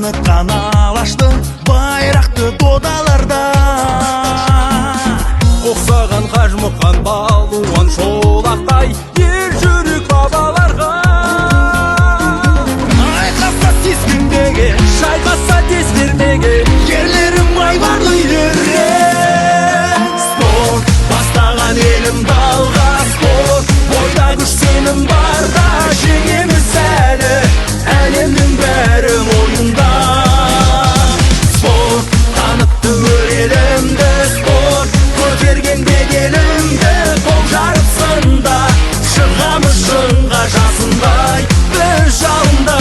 Танытқан Алашты байрақты додаларда. Ұқсаған Қажымұқан балуан Шолақтай ер жүрек бабаларға. Айқасса сескенбеген, шайқасса дес бермеген, ерлерім айбарлы ерен. Спорт бастаған елім далға, спорт. Бойда күш, сенім барда, жеңеміз әлі, әлемнің бәрі мойнында. Спорт танытты өр елімді, спорт көтерген беделімді. Қол жарып сында, шығамыз шыңға, жасындай біз жалында.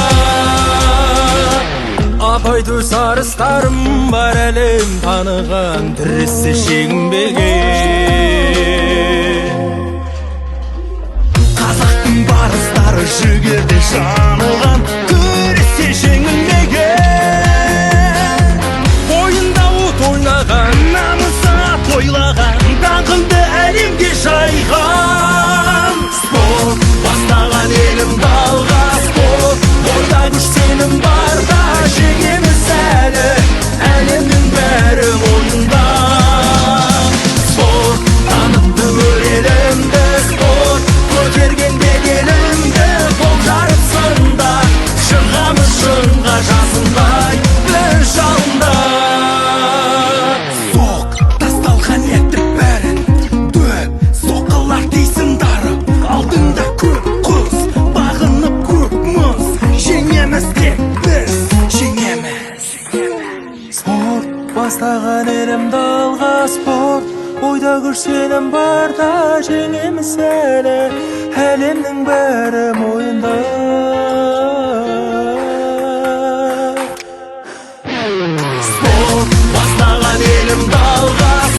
Апай төс арыстарым бар, әлем таныған, тірісі жеңбеген. Қазақтың барыстары жігерде жаныған, күресте жеңілмеген. Бойында от ойнаған, намысы тойлаған, даңқыңды әлемге жайған. Спорт бастаған елім далға, спорт. Бойда күш, сенім барда, жеңеміз әлі, әлемнің бәрі мойнында. Спорт танытты өр елімді, спорт көтерген беделімді. Қол жарып сында, шығамыз шыңға, жасындай біз жалында. Соқ, тасталған етіп бәрін, дөп соққылар тисін дарып. Алдыңда көк құс, бағынып көк мұз, жеңеміз, тек біз жеңеміз. Спорт бастаған елім далға, спорт. Бойда күш, сенім барда, жеңеміз әлі, әлемнің бәрі